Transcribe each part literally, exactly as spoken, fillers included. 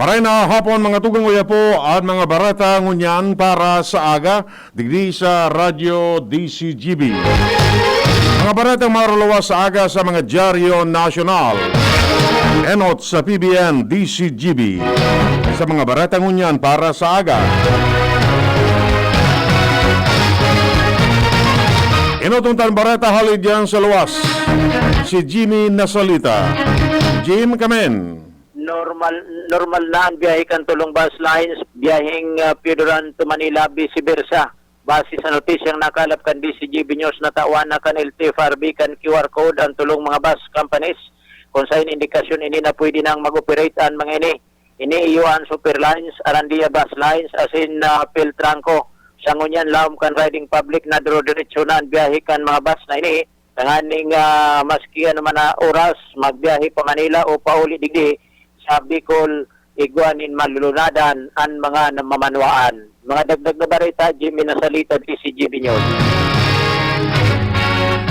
Maray na hapon, mga tugang, uya po an mga bareta ngunyan para sa aga, digdi sa Radyo D C G B. Mga baretang maruluwas sa aga sa mga dyaryo nasyonal. Enot sa P B N D C G B. Sa mga bareta ngunyan para sa aga. Enot untan bareta hali diyan sa luwas. Si Jimmy Nasalita. Jim, kamen. Normal, normal na ang biyahe kan tulong bus lines, biyaheng, ah, Pio Duran to Manila, vice versa. Base sa notisyang nakalap kan D C G B News, natawan na kan L T F R B kan Q R code ang tulong mga bus companies, kung saen indikasyon ini na pwede nang mag-operate an mga ini. Ini iyo an Superlines, Arandia Bus Lines, asin, ah, Peltranco. Sa ngunyan, laom kan riding public na duro-diretso na an biyahe kan mga bus na ini. Tanganing, ah, maski ano man na oras, magbiyahe pa Manila o pauli digdi sa Bicol, igwa nin malulunadan an mga namamanwaan. Mga dagdag na bareta, Jimmy Nasalita, D C G B News.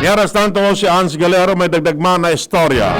Mientras tanto, si Ans Galero may dagdag man na istorya.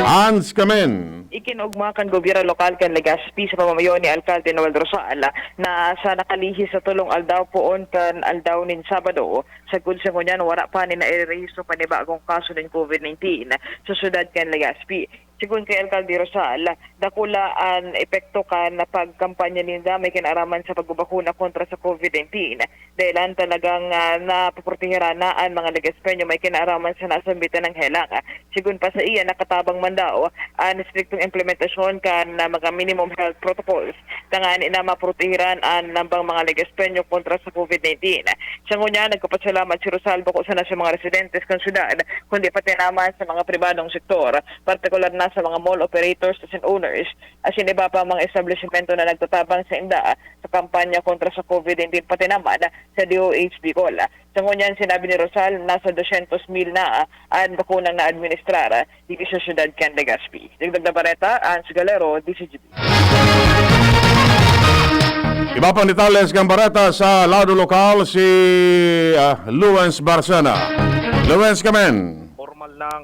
Ans, kamen. Ikinugma kan gobyerno lokal kan Legazpi sa pamamayo ni Alkalde Noel Rosal na sa nakalihis na tolong aldaw poon kan aldaw nin Sabado, sagkod sa ngunyan, wara pa nin nairerehistro panibagong kaso nin COVID nineteen sa syudad kan Legazpi. Segun kay Alkalde Rosal, dakula an epekto kan pagkampanya ninda may kinaraman sa pagbabakuna kontra sa COVID nineteen. Dahelan talagang, ah, napoprotehiran na an mga Legazpeño may kinaraman sa nasambitan ng helang. Segun pa sa iya, nakatabang man daw an estriktong implementasyon kan, ah, mga minimum health protocols tanganing na maprotehiran an lambang mga Legazpeño kontra sa COVID nineteen. Sa ngunyan, nagpapasalamat si Rosal bako sana sa mga residentes kan syudad, kundi pati naman sa mga pribadong sektor, partikular na sa mga mall operators asin owners, asin iba pang mga establisimento na nagtatabang sa inda sa kampanya kontra sa COVID nineteen, pati naman sa D O H Bicol. Sa ngunyan, sinabi ni Rosal, nasa dosyentos mil na an bakunang na-administrar digdi sa syudad kan Legazpi. Dagdag na bareta, Ans Galero, D C G B. Iba pang detalles kan bareta sa lado lokal, si, ah, Luens Barcena. Luens, kamen. Formal nang,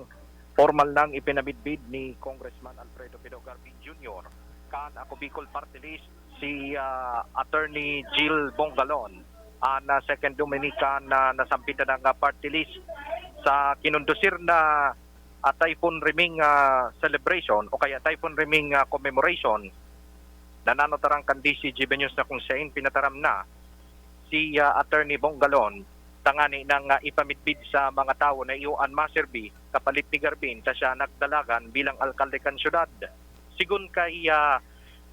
formal nang ipinamidbid ni Congressman Alfredo Pido Garbin Junior kan Ako Bicol Party List si, ah, Attorney Jill Bongalon, an, ah, second nominee kan, ah, nasambitan na party list sa kinondusir na, ah, Typhoon Riming, ah, celebration o kaya Typhoon Riming, ah, commemoration na nanutaran kan D C G B News na kung saen pinataram na si, ah, Attorney Bongalon tangani nang, ah, ipamidbid sa mga tawo na iyo an maserbi kapalit ni Garbin ta siya nagdalagan bilang alkalde kan syudad. Segun kay, ah,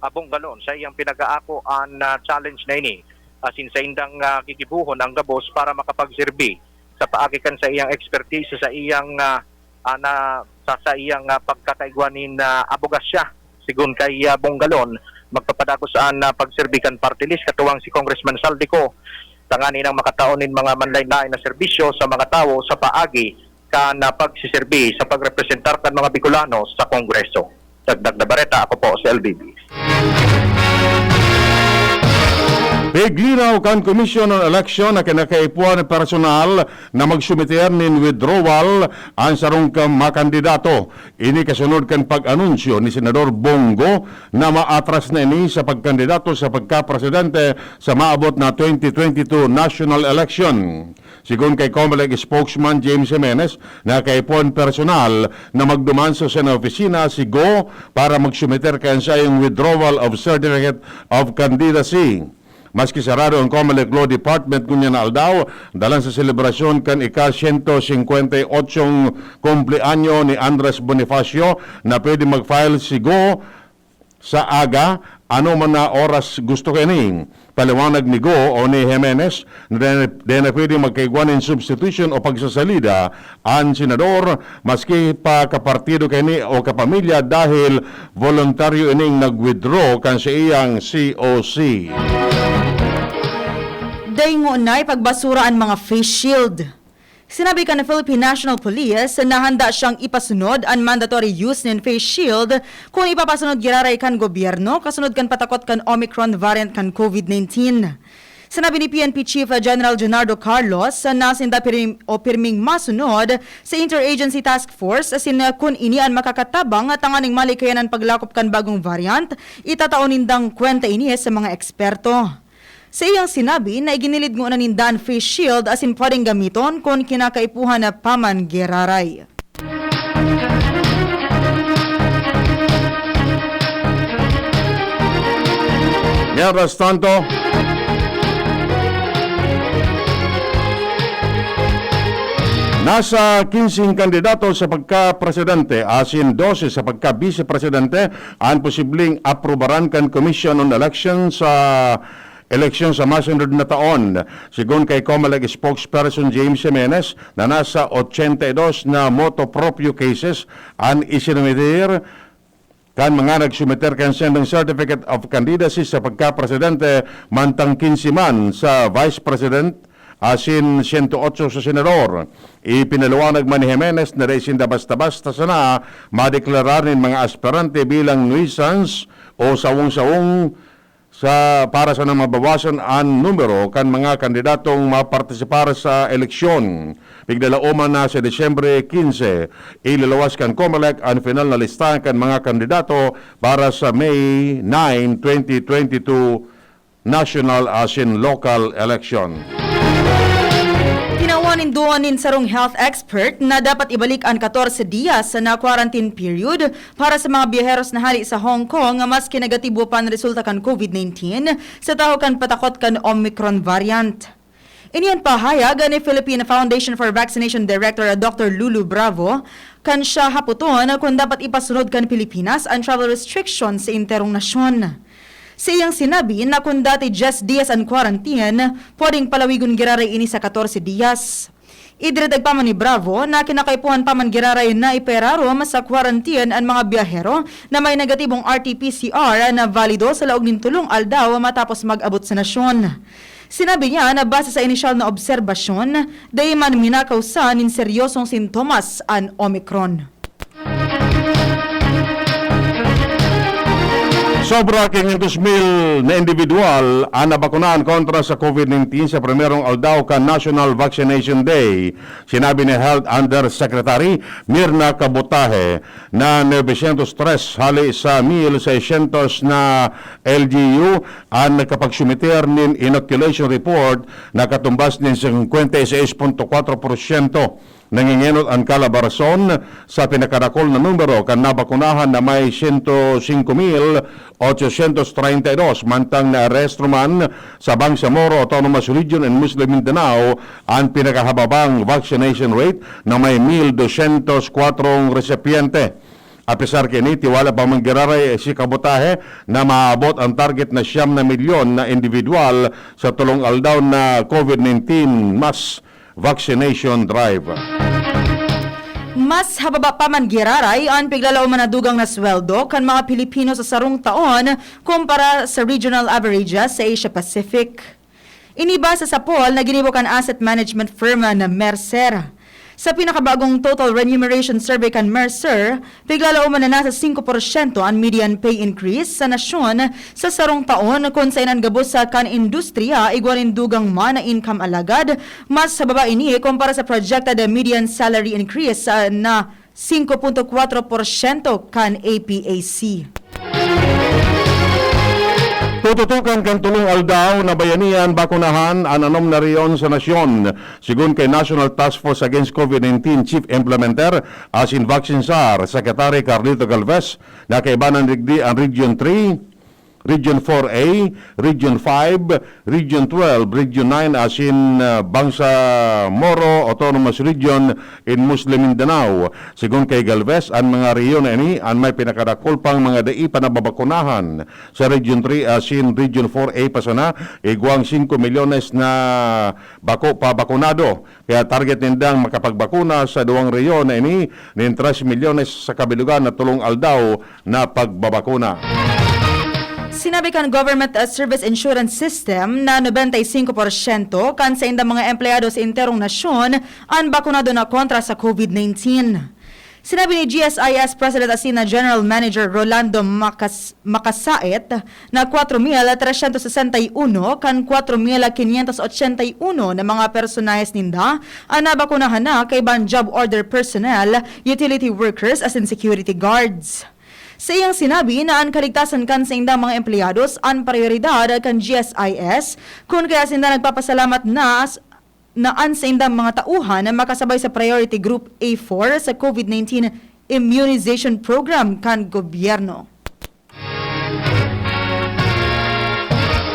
ah, Bongalon, sa iyang pinag-aako an, ah, challenge na ini, asin saindang, ah, gigibohon ang gabos para makapagserbi sa paagi kan sa iyang expertise sa iyang, ah, ah, na, sa, sa iyang, ah, pagkakaigwa nin, ah, abogasya. Segun kay, ah, Bongalon, magpapadagos an, ah, pagserbi kan party list katuwang si Congressman Saldico tangani nang makatao nin mga manlaen-laen na serbisyo sa mga tawo sa paagi kan, ah, pagsiserbi sa pagrepresentar kan mga Bicolano sa Kongreso. Dagdag na bareta, ako po si L B B. Piglinaw kan Commission on Election na kinakaipuhan personal na magsumiter nin withdrawal an sarong ka-, mga kandidato. Ini kasunod kan pag-anunsyo ni Senador Bongo na maatras na ini sa pagkandidato sa pagkapresidente sa maabot na twenty twenty-two national election. Segun kay Comelec spokesman James Jimenez, nakaipuhan personal na magduman sa sana opisina si Go para magsumiter kan saiyang withdrawal of certificate of candidacy. Maski sarado ang Comelec Law Department ngunyan na aldaw, dalan sa selebrasyon kan ika-siyento singkwenta y otsyong kumpleanyo ni Andres Bonifacio na pwede mag-file si Go sa aga, ano man na oras gusto kaini. Paliwanag ni Go o ni Jimenez na dai na, dai na pwede magkaigwa nin substitution o pagsasalida an senador, maski pa kapartido kaini o kapamilya, dahil voluntaryo ining nag-withdraw kan saiyang C O C. Dai ngunay pagbasura an mga face shield. Sinabi kan Philippine National Police na handa siyang ipasunod an mandatory use nin face shield kun ipapasunod giraray kan gobyerno kasunod kan patakot kan Omicron variant kan COVID nineteen. Sinabi ni P N P Chief General Junardo Carlos na sinda pirim-, o pirming masunod sa Interagency Task Force asin kun ini an makakatabang tanganing malikayan an paglakop kan bagong variant, itatao nindang kwenta ini sa mga eksperto. Sa iyang sinabi na iginilid ngona ninda an face shield asin pwedeng gamiton kun kinakaipuhan na paman giraray. Mientras tanto, nasa kinseng kandidato sa pagka-presidente asin dose sa pagka-vice-presidente an posibleng aprubaran kan Commission on Election sa eleksyon sa masunod na taon. Sigon kay Comelec spokesperson James Jimenez na nasa ochenta y dos na motu proprio cases an isinumiter kan mga nagsumiter kan sendong Certificate of Candidacy sa pagka-presidente, mantang quince man sa vice president asin sento otso sa senador. Ipinaliwanag man ni Jimenez na dai sinda basta-basta sana madeklarar nin mga aspirante bilang nuisance o sawong-sawong sa, para sana mabawasan an numero kan mga kandidatong mapartisipar sa eleksyon. Piglalauman na sa Disyembre quince, ilalawas kan Comelec an final na listahan kan mga kandidato para sa May nine, twenty twenty-two national asin local election. Tinawan nin duwa nin sarong health expert na dapat ibalik an katorse dias na quarantine period para sa mga biyaheros na hale sa Hong Kong, maski negatibo pa an resulta kan COVID nineteen, sa tahaw kan patakot kan Omicron variant. Ini an pahayag ni Philippine Foundation for Vaccination Director Doctor Lulu Bravo, kan siya hapoton kun dapat ipasunod kan Pilipinas an travel restriction sa enterong nasyon. Sa iyang sinabi na kun dati dyes dias an quarantine, pwedeng palawigon giraray ini sa katorse dias. Idinagdag pa man ni Bravo na kinakaipuhan pa man giraray na ipararom sa quarantine an mga biyahero na may negatibong R T P C R na valido sa laog nin tolong aldaw matapos mag-abot sa nasyon. Sinabi niya na base sa inisyal na obserbasyon, dai man minakausa nin seryosong sintomas an Omicron. Sobra quinientos mil na individual an nabakunahan kontra sa COVID nineteen sa primerong aldaw kan National Vaccination Day. Sinabi ni Health Undersecretary Mirna Kabotahe na novecientos tres hali sa mil seiscientos na L G U an nakapagsumiter nin inoculation report na katumbas nin singkwenta y seis punto kwatro porsyento. Nangingenot an Calabarzon sa pinakadakul na numero kan nabakunahan na may sento singko mil ochosyentos treinta y dos, mantang naarestro man sa Bangsamoro Autonomous Region in Muslim Mindanao an pinakahababang vaccination rate na may mil dosyentos kwatro resypiente. Apesar kaini, tiwala pa man giraray si Kabotahe na maabot an target na siyam na milyon na individual sa tolong aldaw na COVID nineteen mass vaccination drive. Mas hababa pa man giraray an piglalauman na dugang na sweldo kan mga Pilipino sa sarong taon kumpara sa regional averages sa Asia Pacific. Ini base sa poll na ginibo kan asset management firm na Mercer. Sa pinakabagong Total Remuneration Survey kan Mercer, piglalauman na nasa singko porsyento an median pay increase sa nasyon sa sarong taon, kun saen an gabos sa kan industriya igwa nin dugang man na income, alagad mas hababa ini kumpara sa projected median salary increase, ah, na singko punto kwatro porsyento kan A P A C. Tututukan kan tolong aldaw na bayanihan bakunahan an anom na rehiyon sa nasyon. Sigon kay National Task Force Against COVID nineteen Chief Implementer asin Vaccine Czar, Secretary Carlito Galvez, nakaibanan digdi an Region three, Region four A, Region five, Region twelve, Region nine asin, ah, Bangsamoro Autonomous Region in Muslim Mindanao. Sigon kay Galvez, an mga rehiyon na ini an may pinakadakul pang mga dai pa nababakunahan. Sa Region three asin Region four A pa sana, igwang singko milyones na bako pa bakunado. Kaya target nindang makapagbakuna sa duwang rehiyon na ini nin tres milyones sa kabilugan na tolong aldaw na pagbabakuna. Sinabi kan Government, uh, Service Insurance System na nobenta y singko porsyento kan saindang mga empleyado sa enterong nasyon an bakunado na kontra sa COVID nineteen. Sinabi ni G S I S President asin na General Manager Rolando Macas-, Macasaet na kwatro mil tresyentos sesenta y uno kan kwatro mil quinientos ochenta y uno na mga personahes ninda an nabakunahan na, kaiba an job order personnel, utility workers asin security guards. Sa iyang sinabi na an kaligtasan kan saindang mga empleyados an prayoridad kan G S I S, kun kaya sinda nagpapasalamat na na an saindang mga tauhan na makasabay sa Priority Group A four sa COVID nineteen Immunization Program kan gobyerno.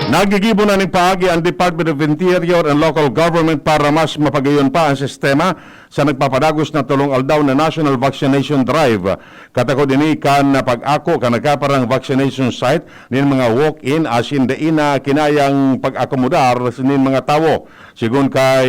Nagigibo na nin paagi ang Department of Interior and Local Government para mas mapagayon pa ang sistema sa nagpapadagos na tolong aldaw na National Vaccination Drive. Katakod ini kan pag-ako kan nagkaparang vaccination site nin mga walk-in asin dai na kinayang pag-akomodar nin mga tawo. Sigon kay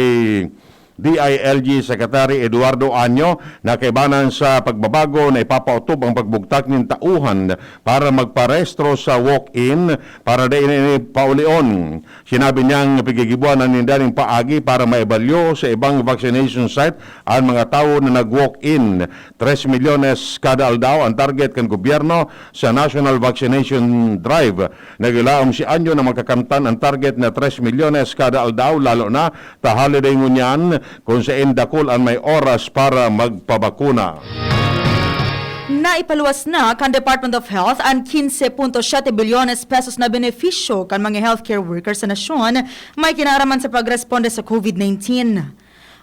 D I L G Secretary Eduardo Año, na kaibanan sa pagbabago na ipapaotob ang pagbugtak nin tauhan para magparehistro sa walk-in para dai na ini paulion. Sinabi niyang pigigibuan na ninda nin paagi para maibalyo sa ibang vaccination site an mga tawo na nag-walk-in. Tres milyones kada aldaw ang target kan gobyerno sa National Vaccination Drive. Nagilaom si Anyo na makakamtan an target na tres milyones kada aldaw, lalo na ta holiday ngunyan, kun saen dakul an may oras para magpabakuna. Naipaluwas na kan Department of Health an quince punto siete bilyones pesos na benepisyo kan mga healthcare workers sa nasyon may kinaraman sa pagresponde sa COVID nineteen.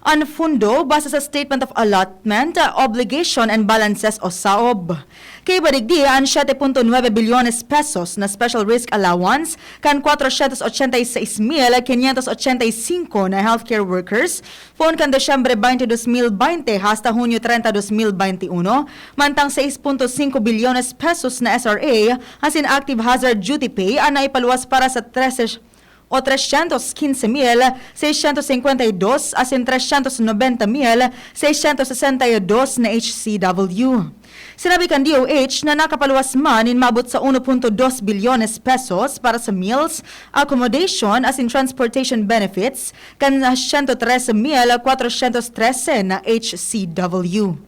An fundo base sa Statement of Allotment, Obligation and Balances o saob. Kaiba digdi an siete punto nuebe bilyones pesos na special risk allowance kan kwatrosyentos ochenta y seis mil quinientos ochenta y cinco na healthcare workers poon kan Disyembre veinte, dos mil veinte hasta Hunyo treinta, dos mil veintiuno, mantang sais punto singko bilyones pesos na S R A asin active hazard duty pay an naipaluwas para sa trese o tresyentos quince mil seiscientos cincuenta y dos asin tresyentos nobenta mil seiscientos sesenta y dos na H C W. Sinabi kan D O H na nakapaluwas man nin maabot sa uno punto dos bilyones pesos para sa meals, accommodation asin transportation benefits kan siyento trese mil kwatrosyentos trese na H C W.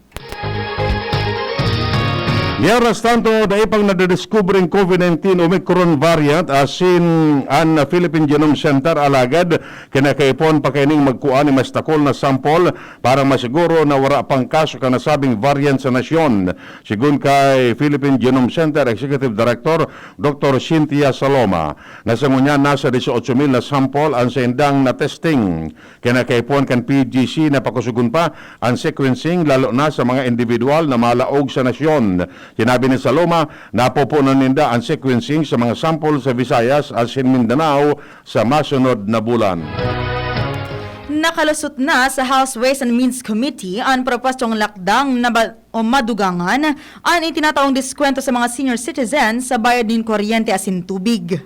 Mientras tanto, dai pang nadidiskubreng COVID nineteen Omicron variant asin an Philippine Genome Center, alagad kinakaipon pa kaining magkua nin mas dakul na sample para masiguro na wara pang kaso kan nasabing variant sa nasyon. Sigon kay Philippine Genome Center Executive Director Doctor Cynthia Saloma, na sa ngunyan nasa dieciocho mil na sample an saindang na-testing. Kinakaipon kan P G C na pakusogon pa an sequencing, lalo na sa mga individual na malaog sa nasyon. Sinabi ni Saloma na pupunan ninda an sequencing sa mga sample sa Visayas asin Mindanao sa masunod na bulan. Nakalusot na sa House Ways and Means Committee an propwestong lakdang na ba- o madugangan an itinataong diskwento sa mga senior citizens sa bayad nin kuryente asin tubig.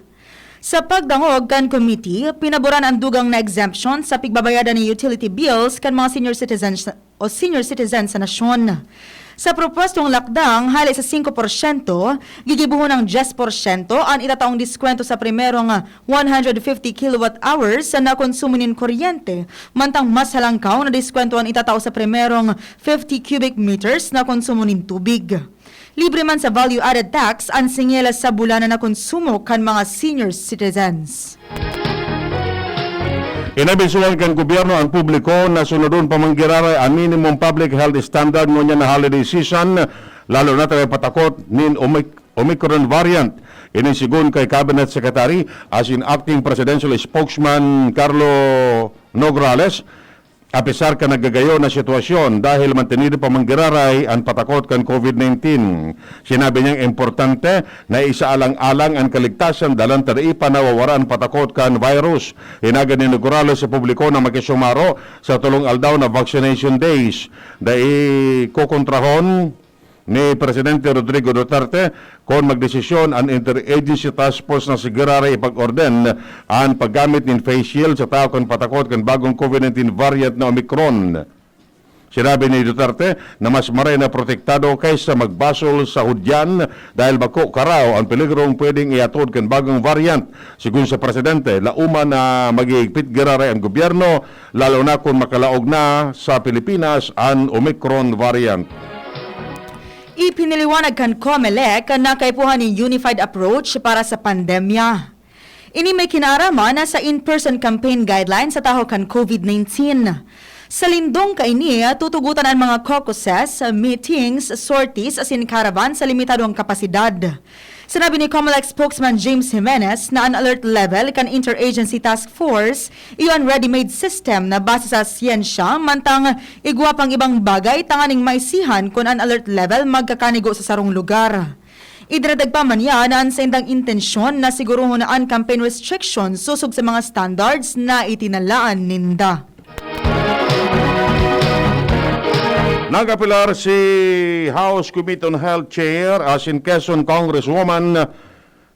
Sa pagdangog kan committee, pinaboran an dugang na exemption sa pigbabayadan nin utility bills kan mga senior citizens o senior citizens sa nasyon. Sa propwestong lakdang, hale sa singko porsyento, gigibohon ng dyes porsyento an itataong diskwento sa primerong one hundred fifty kilowatt hours na konsumo nin kuryente, mantang mas halangkaw na diskwento an itatao sa primerong fifty cubic meters na konsumo nin tubig. Libre man sa value-added tax an singil sa bulanan na konsumo kan mga senior citizens. Inabisuhan kan gobyerno ang publiko na sunodon pa man giraray ang minimum public health standard ngunyan na holiday season, lalo na ta may patakot nin Omic-, Omicron variant. Ini sigon kay Cabinet Secretary asin Acting Presidential Spokesman Carlo Nograles. Apisar kan naggagayon na sitwasyon, dahil mantenido pa man giraray an patakot kan COVID nineteen. Sinabi niyang importante na isaalang-alang an kaligtasan, dalan ta dai pa nawawara an patakot kan virus. Hinagad ni Nograles sa publiko na makisumaro sa tolong aldaw na vaccination days. Dai kokontrahon ni Presidente Rodrigo Duterte kun magdesisyon an Interagency Task Force na si giraray ipag-orden an paggamit nin face shield sa tawo kan patakot kan bagong COVID nineteen variant na Omicron. Sinabi ni Duterte na mas maray na protektado kaysa magbasol sa hudyan, dahil bako karaw an peligrong pwedeng iatod kan bagong variant. Sigon sa presidente, lauman na maghihigpit giraray an gobyerno, lalo na kun makalaog na sa Pilipinas an Omicron variant. Ipinaliwanag kan Comelec na kaipuhan nin unified approach para sa pandemya. Ini may kinaaraman na sa in-person campaign guidelines sa tahaw kan COVID nineteen. Sa lindong kaini, tutugotan an mga caucuses, meetings, sorties asin caravan sa limitadong kapasidad. Sinabi ni Comelec spokesman James Jimenez na an alert level kan Interagency Task Force iyo an ready-made system na base sa siyensya, mantang igwa pang ibang bagay tanganing maisihan kun an alert level magkakanigo sa sarong lugar. Idinagdag pa man niya na an saindang intensyon na siguruhon na an campaign restrictions sosog sa mga standards na itinalaan ninda. Nag-apelar si House Committee on Health Chair asin Quezon Congresswoman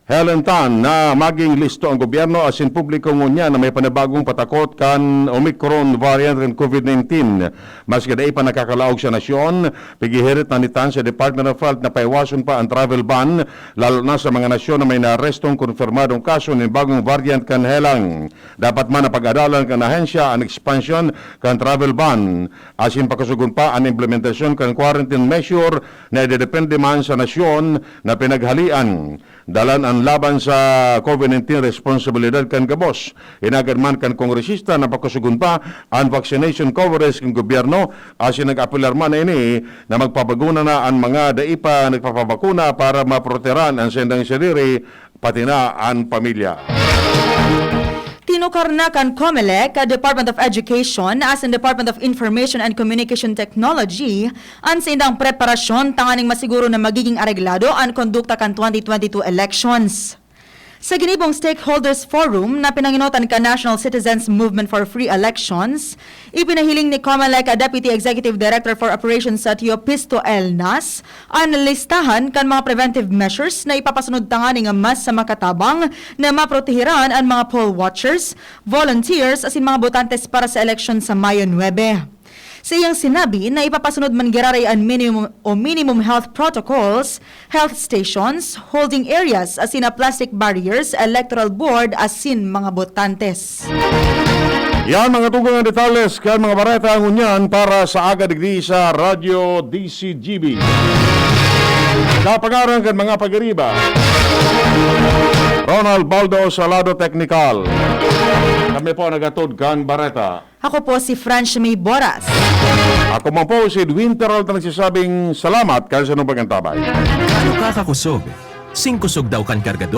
Helen Tan na maging listo ang gobyerno asin publiko ngunyan na may panibagong patakot kan Omicron variant kan COVID nineteen. Maski dai pa nakakalaog sa nasyon, pighihirit na ni Tan sa Department of Health na paiwason pa ang travel ban, lalo na sa mga nasyon na may naarestong konfirmadong kaso nin bagong variant kan helang. Dapat man na pag-adalan kan ahensya an expansion kan travel ban, asin pakusugon pa an implementasyon kan quarantine measure na idedepende man sa nasyon na pinaghalian. Dalan an laban sa COVID nineteen responsibilidad kan gabos. Hinagad man kan kongresista na pakusugon pa an vaccination coverage kan gobyerno, asin nag-apelar man na ini na magpabaguna na an mga dai pa nagpapabakuna para maproteran an saindang sadiri, pati na an pamilya. Tinukar na kan Comelec, Department of Education, asin Department of Information and Communication Technology, an saindang preparasyon tanganing masiguro na magiging areglado an kondukta kan twenty twenty-two elections. Sa ginibong Stakeholders Forum na pinangenotan kan National Citizens Movement for Free Elections, ipinahiling ni Comelec Deputy Executive Director for Operations Teopisto Elnas an listahan kan mga preventive measures na ipapasunod tanganing mas sa makatabang na maprotehiran an mga poll watchers, volunteers asin mga botantes para sa eleksyon sa Mayo nuebe. Sa iyang sinabi na ipapasunod man giraray an minimum o minimum health protocols, health stations, holding areas asin na plastic barriers, electoral board asin mga botantes. Yan mga tugang na detalles kan mga bareta ngunyan para sa aga digdi sa Radyo D C G B. Sa pangaran kan mga pagiriba, Ronald Baldo sa lado teknikal. Kami po nagatod kan bareta. Ako po si French May Boras. Ako man po si Edwin Peralta nagsasabing salamat kan sa inyong pag-antabay. Ano ka kakusog? Singkusog daw kan kargador?